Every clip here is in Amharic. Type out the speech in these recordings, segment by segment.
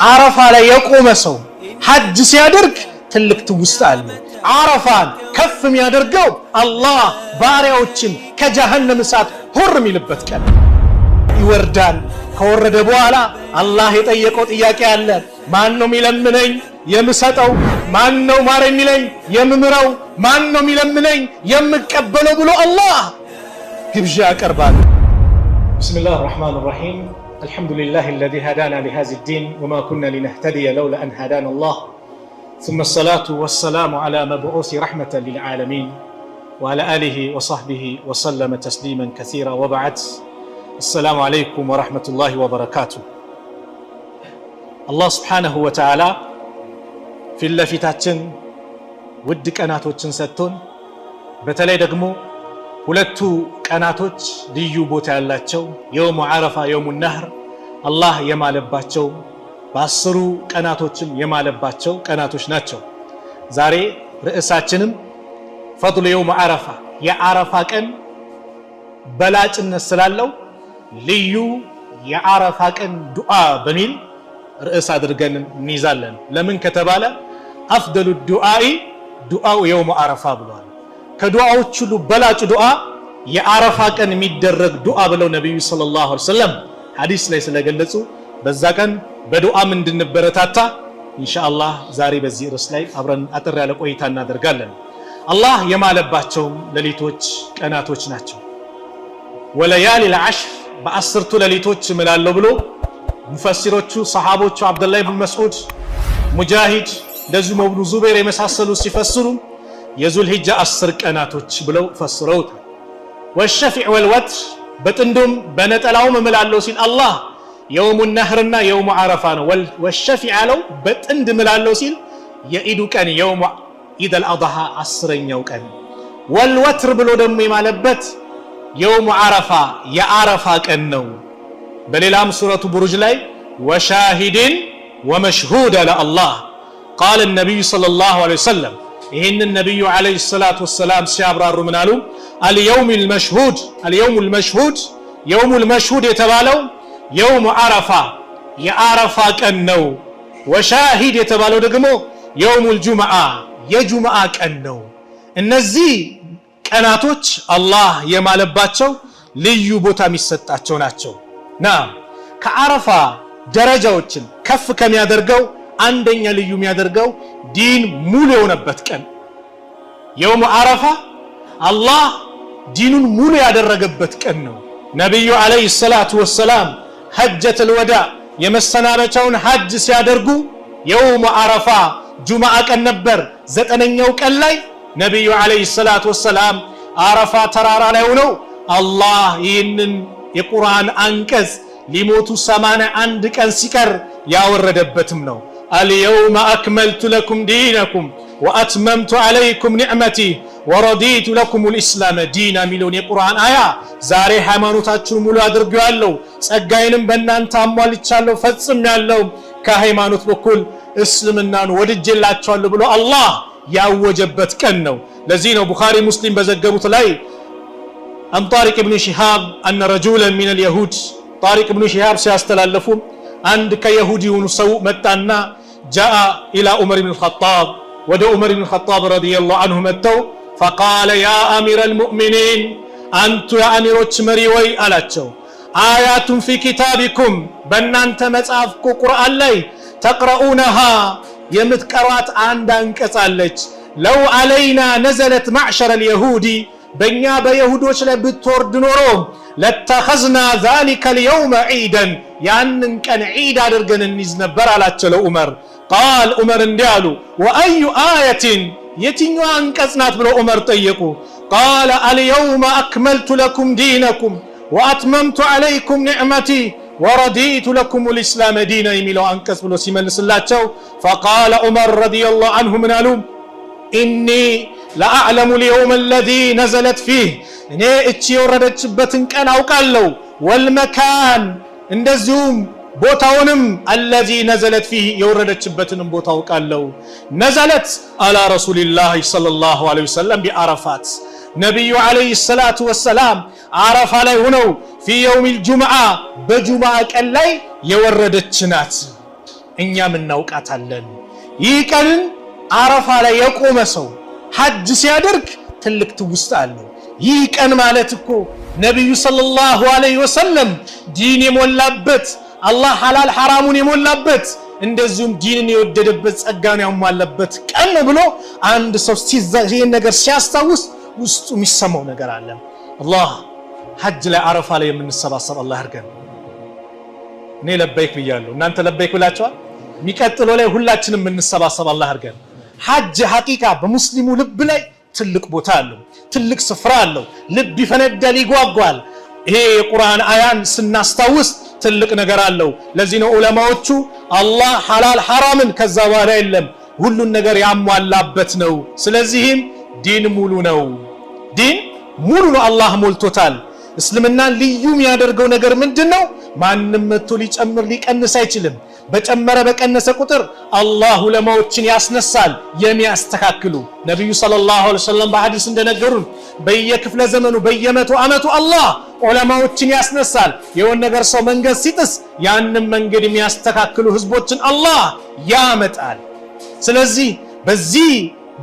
አረፋ ላይ የቆመ ሰው ሐጅ ሲያደርግ ትልቅ ትውስታ አለ። አረፋን ከፍ የሚያደርገው አላህ ባሪያዎችን ከጀሀነም እሳት ሁር የሚልበት ቀን ይወርዳል። ከወረደ በኋላ አላህ የጠየቀው ጥያቄ አለ። ማን ነው የሚለምነኝ የምሰጠው? ማን ነው ማር የሚለኝ የምምረው? ማን ነው የሚለምነኝ የምቀበለው ብሎ አላህ ግብዣ ያቀርባል። بسم الله الرحمن الرحيم، الحمد لله الذي هدانا لهذا الدين وما كنا لنهتدي لولا أن هدانا الله، ثم الصلاة والسلام على مبعوث رحمة للعالمين وعلى آله وصحبه وسلم تسليما كثيرا، وبعد، السلام عليكم ورحمة الله وبركاته። አላህ سبحانه وتعالى ፊት ለፊታችን ውድ ቀናቶችን ሰጥቶን በተለይ ደግሞ ሁለቱ ቀናቶች ልዩ ቦታ ያላቸው يوم عرفة፣ يوم النحر አላህ የማለባቸው በ10ሩ ቀናቶችም የማለባቸው ቀናቶች ናቸው። ዛሬ ርዕሳችንም فضل يوم عرفة፣ የዓረፋ ቀን በላጭነት ስላለው ልዩ የዓረፋ ቀን ዱዓ በሚል ርዕስ አድርገን እንይዛለን። ለምን ከተባለ أفضل الدعاء دعاء يوم عرفة ብለዋል። ከዱዓዎች ሁሉ በላጭ ዱዓ የዓረፋ ቀን የሚደረግ ዱዓ ብለው ነቢዩ صلى الله عليه وسلم ሐዲስ ላይ ስለገለጹ በዛ ቀን በዱዓም እንድንበረታታ ኢንሻአላህ ዛሬ በዚህ ርዕስ ላይ አብረን አጠር ያለ ቆይታ እናደርጋለን። አላህ የማለባቸውም ሌሊቶች ቀናቶች ናቸው። وليال العشر፣ በ10ቱ ሌሊቶች እምላለሁ ብሎ ሙፈሲሮቹ ሰሓቦቹ አብደላህ ብን መስዑድ፣ ሙጃሂድ፣ እንደዚሁም እብኑ ዙበይር የመሳሰሉ ሲፈስሩ የዙልሂጃ 10 ቀናቶች ብለው ፈስረውታል። والشفع والوتر፣ በጥንዱም በነጠላውም እምላለሁ ሲል አላህ يوم النحር ና يوم عرفة ነው። والشفع ያለው በጥንድ እምላለሁ ሲል የኢዱ ቀን يوم عيد الأضحى 10ኛው ቀን፣ والوتر ብሎ ደግሞ የማለበት يوم عرفة የዓረፋ ቀን ነው። በሌላም ሱረቱ ቡሩጅ ላይ وشاهد ومشهود አለ አላህ። قال النبي صلى الله عليه وسلم፣ ይህንን ነቢዩ عليه الصلاة والسلام ሲያብራሩ ምን አሉ? اليوم المشهود، اليوم المشهود، يوم المشهود የተባለው يوم عرفة የዓረፋ ቀን ነው። وشاهد የተባለው ደግሞ يوم الجمعة የጁምዓ ቀን ነው። እነዚህ ቀናቶች አላህ የማለባቸው ልዩ ቦታ የሚሰጣቸው ናቸው። ና ከዓረፋ ደረጃዎችን ከፍ ከሚያደርገው አንደኛ ልዩ የሚያደርገው ዲን ሙሉ የሆነበት ቀን يوم عرفة አላህ ዲኑን ሙሉ ያደረገበት ቀን ነው። ነቢዩ عليه الصلاة والسلام حجة الوداع የመሰናበቻውን ሐጅ ሲያደርጉ يوم عرفة ጁምዓ ቀን ነበር። 9ኛው ቀን ላይ ነቢዩ عليه الصلاة والسلام አረፋ ተራራ ላይ ሆነው አላህ ይህንን የቁርአን አንቀጽ ሊሞቱ 81 ቀን ሲቀር ያወረደበትም ነው። اليوم أكملت لكم دينكم وأتممت عليكم نعمتي ورضيت لكم الإسلام دينا የሚለውን የቁርአን አያ ዛሬ ሃይማኖታችሁን ሙሉ አድርጌዋለሁ፣ ጸጋዬንም በእናንተ አሟልቻለሁ፣ ፈጽሜያለሁ፣ ከሃይማኖት በኩል እስልምናን ወድጄላችኋለሁ ብሎ አላህ ያወጀበት ቀን ነው። ለዚህ ነው ቡኻሪ ሙስሊም በዘገቡት ላይ عن طارق بن شهاب أن رجلا من اليهود፣ ጣሪቅ ብኑ ሺሃብ ሲያስተላለፉ አንድ ከየሁድ የሆኑ ሰው መጣና جاء إلى عمر بن الخطاب፣ ወደ ዑመር ብን ኸጣብ رضي الله عنه መጥተው فقال يا أمير المؤمنين፣ አንቱ የአሚሮች መሪ ወይ አላቸው። آيات في كتابكم፣ በእናንተ መጽሐፍ ቁርአን ላይ تقرؤونها የምትቀሯት አንድ አንቀጽ አለች። لو علينا نزلت معشر اليهود፣ በእኛ በየሁዶች ላይ ብትወርድ ኖሮ لاتخذنا ذلك اليوم عيدا፣ ያንን ቀን ዒድ አድርገን እንይዝ ነበር አላቸው ለዑመር። قال ዑመር እንዲህ አሉ፣ وأي آية፣ የትኛዋ አንቀጽ ናት ብለው ዑመር ጠየቁ። قال اليوم أكملت لكم دينكم وأتممت عليكم نعمتي ورضيت لكم الإسلام دينا የሚለው አንቀጽ ብሎ ሲመልስላቸው فقال عمر رضي الله عنه ምን አሉ? إني لأعلم اليوم الذي نزلت فيه፣ እኔ እቺ የወረደችበትን ቀን አውቃለሁ። والمكان፣ እንደዚሁም ቦታውንም الذي نزلت فيه የወረደችበትንም ቦታ አውቃለሁ። نزلت على رسول الله صلى الله عليه وسلم بعرفات፣ ነቢዩ عليه الصلاة والسلام አረፋ ላይ ሆነው في يوم الجمعة በጁምዓ ቀን ላይ የወረደች ናት። እኛም እናውቃታለን። ይህ ቀንን አረፋ ላይ የቆመ ሰው ሐጅ ሲያደርግ ትልቅ ትውስታ አለው። ይህ ቀን ማለት እኮ ነቢዩ صلى الله عليه وسلم ዲን የሞላበት፣ አላህ ሐላል ሐራሙን የሞላበት፣ እንደዚሁም ዲንን የወደደበት፣ ጸጋን ያሟላበት ቀን ነው ብሎ አንድ ሰው ይህን ነገር ሲያስታውስ ውስጡ የሚሰማው ነገር አለ። አላህ ሐጅ ላይ አረፋ ላይ የምንሰባሰብ አላህ ያድርገን። እኔ لبيك ብያለሁ፣ እናንተ لبيك ብላችኋል። የሚቀጥለው ላይ ሁላችንም የምንሰባሰብ አላህ ያድርገን። ሐጅ حقيقة በሙስሊሙ ልብ ላይ ትልቅ ቦታ አለው፣ ትልቅ ስፍራ አለው። ልብ ይፈነዳል፣ ይጓጓል። ይሄ የቁርአን አያን ስናስታውስ ትልቅ ነገር አለው። ለዚህ ነው ዑለማዎቹ አላህ ሐላል ሐራምን ከዛ በኋላ የለም ሁሉን ነገር ያሟላበት ነው። ስለዚህም ዲን ሙሉ ነው። ዲን ሙሉ ነው፣ አላህ ሞልቶታል። እስልምናን ልዩ የሚያደርገው ነገር ምንድን ነው? ማንም መጥቶ ሊጨምር ሊቀንስ አይችልም። በጨመረ በቀነሰ ቁጥር አላህ ዑለማዎችን ያስነሳል የሚያስተካክሉ። ነቢዩ صلى الله عليه وسلم በሐዲስ እንደነገሩን በየክፍለ ዘመኑ በየመቶ ዓመቱ አላህ ዑለማዎችን ያስነሳል። የሆነ ነገር ሰው መንገድ ሲጥስ ያንን መንገድ የሚያስተካክሉ ህዝቦችን አላህ ያመጣል። ስለዚህ በዚህ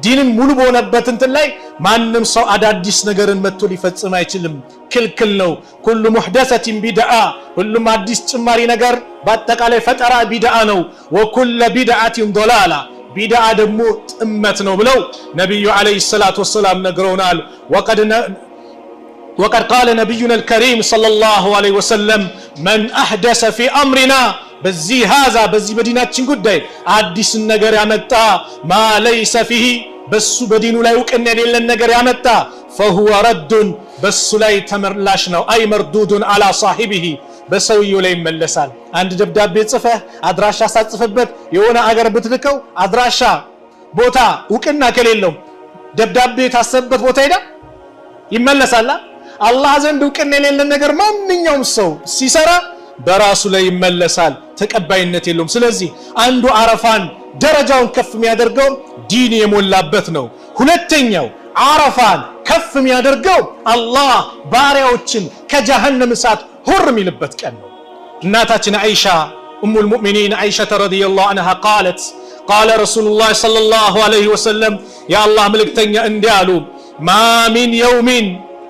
ዲንን ሙሉ በሆነበት እንትን ላይ ማንም ሰው አዳዲስ ነገርን መጥቶ ሊፈጽም አይችልም፣ ክልክል ነው። كل محدثة بدعة፣ ሁሉም አዲስ ጭማሪ ነገር በአጠቃላይ ፈጠራ ቢድዓ ነው። وكل بدعة ضلالة፣ ቢድዓ ደግሞ ጥመት ነው ብለው ነቢዩ عليه الصلاة والسلام ነግረውናል። وقد قال نبينا الكريم صلى الله عليه وسلم من أحدث في أمرنا በዚህ هذا በዚህ በዲናችን ጉዳይ አዲስን ነገር ያመጣ ما ليس فيه በሱ በዲኑ ላይ እውቅና የሌለን ነገር ያመጣ فهو رد በሱ ላይ ተመላሽ ነው። أي مردود على صاحبه በሰውየው ላይ ይመለሳል። አንድ ደብዳቤ ጽፈህ አድራሻ ሳትጽፍበት የሆነ አገር ብትልከው አድራሻ ቦታ እውቅና ከሌለው ደብዳቤ የታሰበበት ቦታ ሄዳ ይመለሳል። አላህ ዘንድ እውቅና የሌለን ነገር ማንኛውም ሰው ሲሰራ በራሱ ላይ ይመለሳል፣ ተቀባይነት የለውም። ስለዚህ አንዱ አረፋን ደረጃውን ከፍ የሚያደርገው ዲን የሞላበት ነው። ሁለተኛው አረፋን ከፍ የሚያደርገው አላህ ባሪያዎችን ከጀሃነም እሳት ሁር የሚልበት ቀን ነው። እናታችን አይሻ أم المؤمنين عائشة رضي الله عنها قالت قال رسول الله صلى الله عليه وسلم የአላህ መልእክተኛ እንዲህ አሉ፣ ما من يوم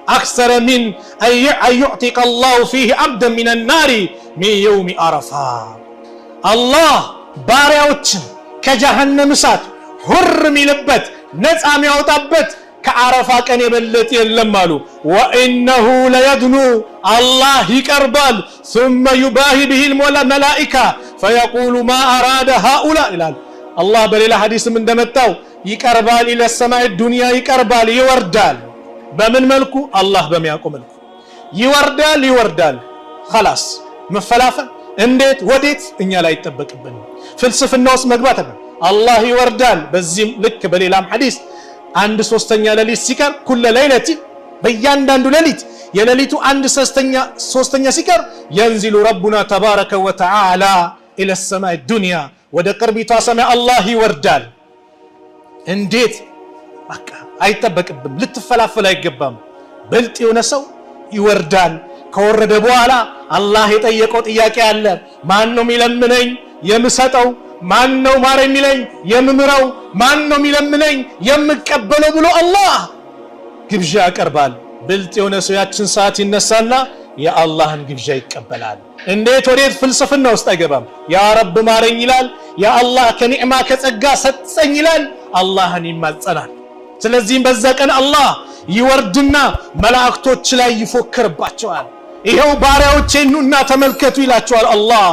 أكثر من أن يعتق الله فيه عبدا من النار من يوم عرفة። አላህ ባሪያዎችን ከጀሃነም እሳት ሁር የሚልበት፣ ነፃ የሚያወጣበት ከአረፋ ቀን የበለጠ የለም አሉ። وإنه ليدنو አላህ ይቀርባል። ثم يباهي به الملائكة فيقول ما أراد هؤلاء ይላል። አላህ በሌላ ሐዲስም እንደመጣው ይቀርባል፣ إلى السماء الدنيا ይቀርባል፣ ይወርዳል። በምን መልኩ? አላህ በሚያውቀው መልኩ ይወርዳል፣ ይወርዳል። خلاص መፈላፈል እንዴት ወዴት እኛ ላይ አይጠበቅብንም። ፍልስፍና ውስጥ መግባት አላህ ይወርዳል። በዚህም ልክ በሌላም ሐዲስ አንድ ሶስተኛ ሌሊት ሲቀር كل ليلة በእያንዳንዱ ሌሊት የሌሊቱ አንድ ሶስተኛ ሲቀር ينزل ربنا تبارك وتعالى إلى السماء الدنيا ወደ ቅርቢቷ ሰማይ አላህ ይወርዳል። እንዴት በቃ አይጠበቅብም። ልትፈላፈል አይገባም። ብልጥ የሆነ ሰው ይወርዳል። ከወረደ በኋላ አላህ የጠየቀው ጥያቄ አለ። ማን ነው የሚለምነኝ የምሰጠው? ማን ነው ማር የሚለኝ የምምረው? ማን ነው የሚለምነኝ የምቀበለው ብሎ አላህ ግብዣ ያቀርባል። ብልጥ የሆነ ሰው ያችን ሰዓት ይነሳና የአላህን ግብዣ ይቀበላል። እንዴት ወዴት ፍልስፍና ውስጥ አይገባም። يا رب ማረኝ ይላል። يا الله ከኒዕማ ከጸጋ ሰጠኝ ይላል። አላህን ይማጸናል። ስለዚህም በዛ ቀን አላህ ይወርድና መላእክቶች ላይ ይፎክርባቸዋል። ይኸው ባሪያዎቼ ኑና ተመልከቱ ይላቸዋል። አላህ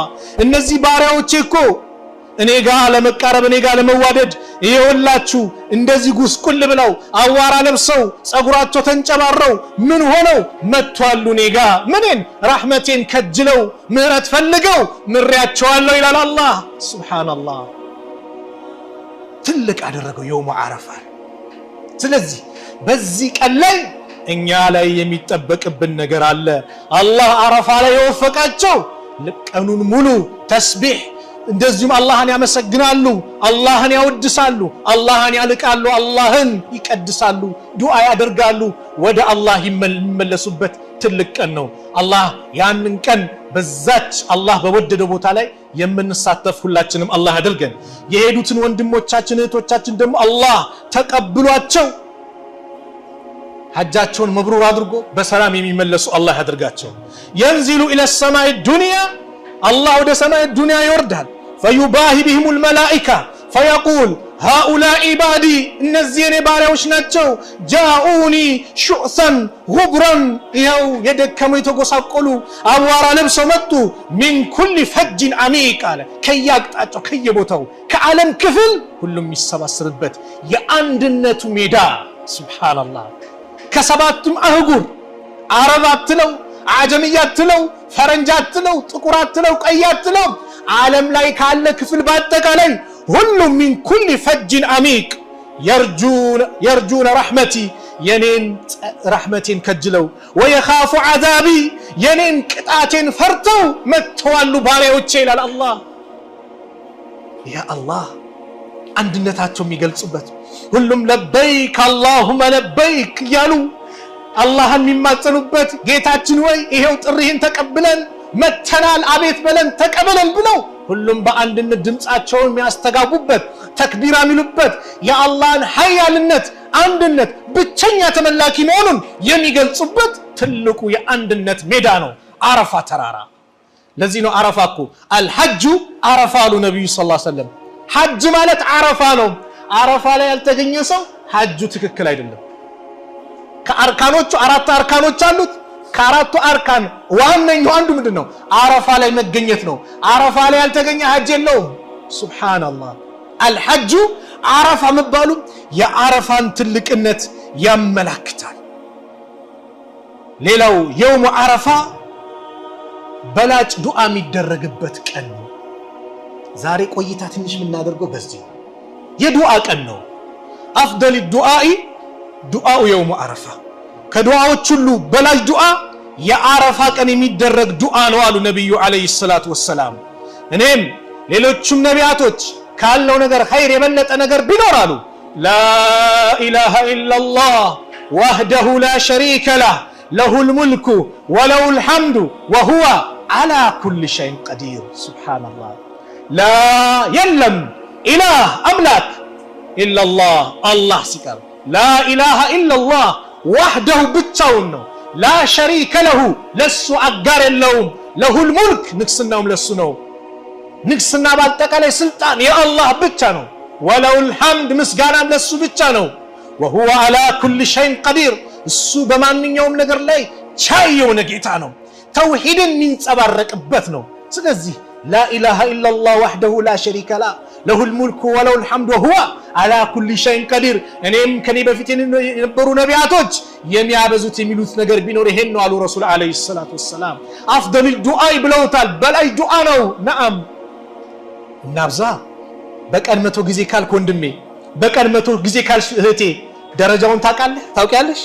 እነዚህ ባሪያዎቼ እኮ እኔ ጋር ለመቃረብ፣ እኔ ጋር ለመዋደድ ይኸውላችሁ እንደዚህ ጉስቁል ብለው፣ አዋራ ለብሰው፣ ጸጉራቸው ተንጨባረው ምን ሆነው መጥቷሉ እኔ ጋ ምንን ራህመቴን ከጅለው ምህረት ፈልገው ምሬያቸዋለሁ ይላል አላህ። سبحان الله ትልቅ አደረገው يوم عرفة። ስለዚህ በዚህ ቀን ላይ እኛ ላይ የሚጠበቅብን ነገር አለ። አላህ አረፋ ላይ የወፈቃቸው ቀኑን ሙሉ ተስቢሕ እንደዚሁም አላህን ያመሰግናሉ፣ አላህን ያወድሳሉ፣ አላህን ያልቃሉ፣ አላህን ይቀድሳሉ፣ ዱዓ ያደርጋሉ። ወደ አላህ የሚመለሱበት ትልቅ ቀን ነው። አላህ ያንን ቀን በዛች አላህ በወደደው ቦታ ላይ የምንሳተፍ ሁላችንም አላህ ያደርገን። የሄዱትን ወንድሞቻችን እህቶቻችን ደግሞ አላህ ተቀብሏቸው ሐጃቸውን መብሩር አድርጎ በሰላም የሚመለሱ አላህ ያደርጋቸው። ينزل إلى السماء الدنيا አላህ ወደ ሰማይ ዱንያ ይወርዳል። فيباهي بهم الملائكة فيقول هؤلاء عبادي እነዚህ የኔ ባሪያዎች ናቸው። جاءوني شعثا غبرا ይኸው የደከሙ የተጎሳቆሉ አቧራ ለብሰው መጡ። من كل فج عميق አለ ከየአቅጣጫው ከየቦታው ከዓለም ክፍል ሁሉም የሚሰባሰብበት የአንድነቱ ሜዳ سبحان الله። ከሰባቱም አህጉር አረብ አትለው፣ አጀምያ አትለው፣ ፈረንጅ አትለው፣ ጥቁር አትለው፣ ቀይ አትለው፣ ዓለም ላይ ካለ ክፍል በአጠቃላይ ሁሉም من كل فج عميق يرجون رحمتي የኔን ረሕመቴን ከጅለው ويخافون عذابي የኔን ቅጣቴን ፈርተው መጥተዋሉ ባሪያዎቼ ይላል አላህ። ያ አላህ አንድነታቸው የሚገልጹበት ሁሉም لبيك اللهم لبيك እያሉ አላህን የሚማጸኑበት ጌታችን ወይ ይሄው ጥሪህን ተቀብለን መተናል፣ አቤት በለን ተቀበለን ብለው ሁሉም በአንድነት ድምፃቸውን የሚያስተጋቡበት ተክቢራ የሚሉበት የአላህን ሀያልነት አንድነት፣ ብቸኛ ተመላኪ መሆኑን የሚገልጹበት ትልቁ የአንድነት ሜዳ ነው አረፋ ተራራ። ለዚህ ነው አረፋ እኮ الحج عرفة አሉ ነቢዩ صلى الله عليه وسلم። ሐጅ ማለት አረፋ ነው። አረፋ ላይ ያልተገኘ ሰው ሐጁ ትክክል አይደለም። ከአርካኖቹ አራት አርካኖች አሉት። ከአራቱ አርካን ዋነኛው አንዱ ምንድን ነው? አረፋ ላይ መገኘት ነው። አረፋ ላይ ያልተገኘ ሐጅ የለውም። سبحان الله። الحج عرفة መባሉ የአረፋን ትልቅነት ያመላክታል። ሌላው يوم عرفة በላጭ ዱዓ የሚደረግበት ቀን ነው። ዛሬ ቆይታ ትንሽ የምናደርገው በዚህ ነው። የዱዓ ቀን ነው። أفضل الدعاء دعاء يوم عرفة ከዱዓዎች ሁሉ በላጭ ዱዓ የአረፋ ቀን የሚደረግ ዱዓ ነው አሉ ነቢዩ عليه الصلاة والسلام። እኔም ሌሎቹም ነቢያቶች ካለው ነገር ኸይር የበለጠ ነገር ቢኖር አሉ لا إله إلا الله وحده لا شريك له له الملك وله الحمد وهو على كل شيء قدير። سبحان الله። لا የለም إله አምላክ إلا الله አላህ ሲቀር لا إله إلا الله وحده ብቻውን ነው። لا شريك له ለሱ አጋር የለውም። له الملك ንግስናውም ለሱ ነው። ንግስና በአጠቃላይ ስልጣን የአላህ ብቻ ነው። وله الحمد ምስጋናም ለሱ ብቻ ነው። وهو على كل شيء قدير እሱ በማንኛውም ነገር ላይ ቻይ የሆነ ጌታ ነው። ተውሂድን የሚንጸባረቅበት ነው። ስለዚህ لا إله إلا الله وحده لا شريك له له الملك وله الحمد وهو على كل شيء قدير። እኔም ከኔ በፊት የነበሩ ነቢያቶች የሚያበዙት የሚሉት ነገር ቢኖር ይሄን ነው አሉ ረሱል عليه الصلاة والسلام። أفضل الدعاء ብለውታል። በላይ ዱዓ ነው። نعم እናብዛ። በቀን 100 ጊዜ ካልክ ወንድሜ፣ በቀን 100 ጊዜ ካልሽ እህቴ፣ ደረጃውን ታውቃለህ ታውቂያለሽ?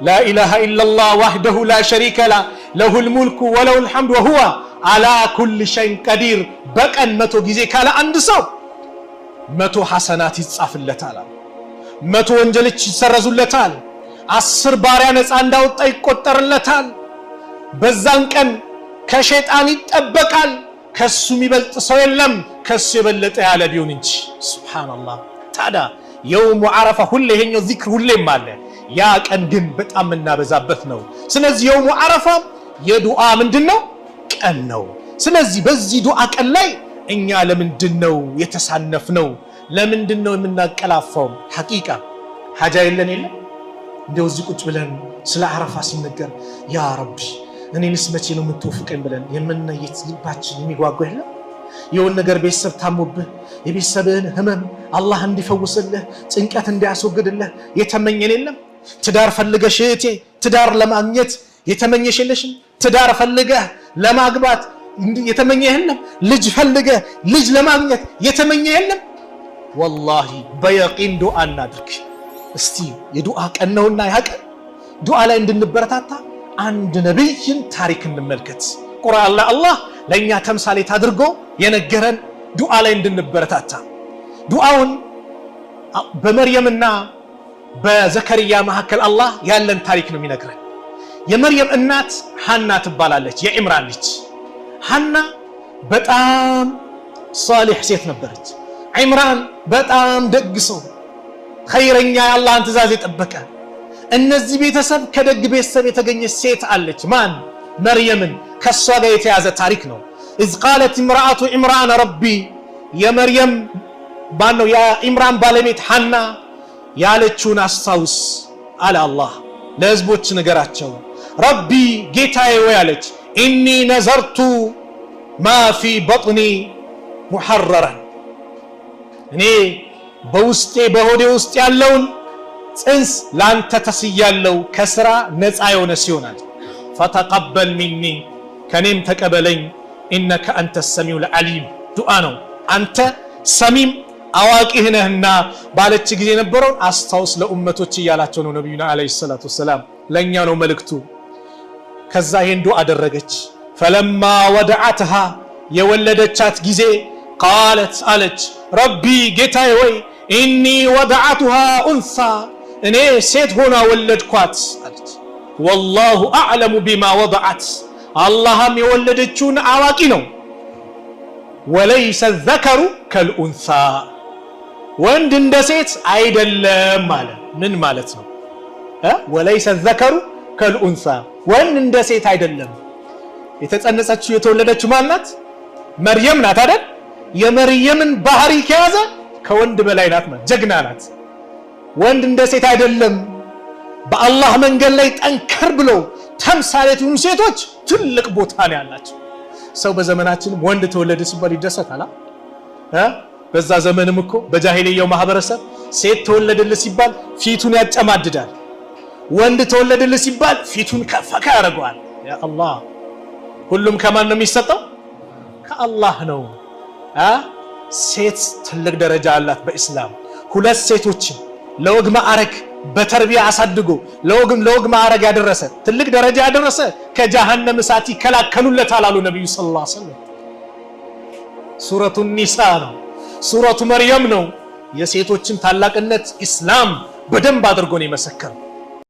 لا إله إلا الله وحده لا شريك له له الملك وله الحمد وهو على كل شيء قدير። በቀን 100 ጊዜ ካለ አንድ ሰው 100 ሐሰናት ይጻፍለታል፣ 100 ወንጀሎች ይሰረዙለታል፣ 10 ባሪያ ነፃ እንዳወጣ ይቆጠርለታል። በዛን ቀን ከሸይጣን ይጠበቃል። ከሱ የሚበልጥ ሰው የለም ከሱ የበለጠ ያለ ቢሆን እንጂ። سبحان الله። ታዲያ يوم عرفة ሁሌ ይሄኛው ዚክር ሁሌም አለ። ያ ቀን ግን በጣም የምናበዛበት ነው። ስለዚህ يوم عرفة የዱዓ ምንድን ነው ቀን ነው። ስለዚህ በዚህ ዱዓ ቀን ላይ እኛ ለምንድን ነው የተሳነፍነው? ለምንድን ነው የምናቀላፋው? حقيقة ሀጃ የለን የለም እንደው እዚህ ቁጭ ብለን ስለ አረፋ ሲነገር يا ربي እኔንስ መቼ ነው የምትወፍቀኝ ብለን የምንነየት ልባችን የሚጓጓ የለም። የሆነ ነገር ቤተሰብ ታሞብህ የቤተሰብህን ህመም አላህ እንዲፈውስልህ ጭንቀት እንዲያስወግድልህ የተመኘን የለም። ትዳር ፈልገሽ እህቴ ትዳር ለማግኘት የተመኘሽ የለሽም? ትዳር ፈልገህ ለማግባት የተመኘ የለም? ልጅ ፈልገህ ልጅ ለማግኘት የተመኘ የለም? والله በየቂን ዱዓ እናድርግ እስቲ። የዱዓ ቀን ነውና ያ ቀን ዱዓ ላይ እንድንበረታታ አንድ ነቢይን ታሪክ እንመልከት። ቁርአን ላይ አላህ ለእኛ ተምሳሌት አድርጎ የነገረን ዱዓ ላይ እንድንበረታታ። ዱዓውን በመርየምና በዘከርያ መካከል አላህ ያለን ታሪክ ነው የሚነግረን። የመርየም እናት ሐና ትባላለች፣ የኢምራን ልጅ። ሐና በጣም ሷሊሕ ሴት ነበረች። ዒምራን በጣም ደግ ሰው፣ ኸይረኛ፣ የአላህን ትእዛዝ የጠበቀ። እነዚህ ቤተሰብ ከደግ ቤተሰብ የተገኘች ሴት አለች። ማን? መርየምን። ከእሷ ጋር የተያዘ ታሪክ ነው። إذ قالت امرأة عمران رب፣ የመርየም ማነው የኢምራን ባለቤት ሐና ያለችውን አስታውስ አለ አላህ። ለህዝቦች ንገራቸው። رب ጌታዬ ወይ አለች፣ إني نذرت ما في بطني محررا፣ እኔ በውስጤ በሆዴ ውስጥ ያለውን ፅንስ ላንተ ተስያለው ከስራ ነፃ የሆነ ሲሆናል። فتقبل مني ከኔም ተቀበለኝ፣ إنك أنت السميع العليم። ዱዓ ነው። አንተ ሰሚም አዋቂህ ነህና ባለች ጊዜ የነበረውን አስታውስ ለኡመቶች እያላቸው ነው ነቢዩና عليه الصلاة والسلام። ለእኛ ነው መልእክቱ። ከዛ ይሄን ዱዓ አደረገች። فلما وضعتها የወለደቻት ጊዜ قالت አለች፣ رب ጌታዬ ወይ إني وضعتها أنثى እኔ ሴት ሆና ወለድኳት አለች። والله أعلم بما وضعت አላህም የወለደችውን አዋቂ ነው። وليس الذكر كالأنثى ወንድ እንደ ሴት አይደለም አለ። ምን ማለት ነው? وليس الذكر كالأنثى ወንድ እንደ ሴት አይደለም። የተጸነሰችው የተወለደችው ማን ናት? መርየም ናት አይደል? የመርየምን ባህሪ ከያዘ ከወንድ በላይ ናት፣ ጀግና ናት። ወንድ እንደ ሴት አይደለም። በአላህ መንገድ ላይ ጠንከር ብሎ ተምሳሌት የሆኑ ሴቶች ትልቅ ቦታ ነው ያላቸው። ሰው በዘመናችንም ወንድ ተወለደ ሲባል ይደሰታል። በዛ ዘመንም እኮ በጃሂልያው ማህበረሰብ ሴት ተወለደልህ ሲባል ፊቱን ያጨማድዳል። ወንድ ተወለደልህ ሲባል ፊቱን ከፈካ ያደርገዋል። ያ አላህ፣ ሁሉም ከማን ነው የሚሰጠው? ከአላህ ነው። ሴት ትልቅ ደረጃ አላት በኢስላም። ሁለት ሴቶችን ለወግ ማዕረግ በተርቢያ አሳድጎ ለወግ ማዕረግ ያደረሰ፣ ትልቅ ደረጃ ያደረሰ ከጀሃነም እሳት ይከላከሉለታል አሉ ነቢዩ صلى الله عليه وسلم። ሱረቱ ኒሳ ነው፣ ሱረቱ መርየም ነው። የሴቶችን ታላቅነት ኢስላም በደንብ አድርጎ ነው የመሰከረው።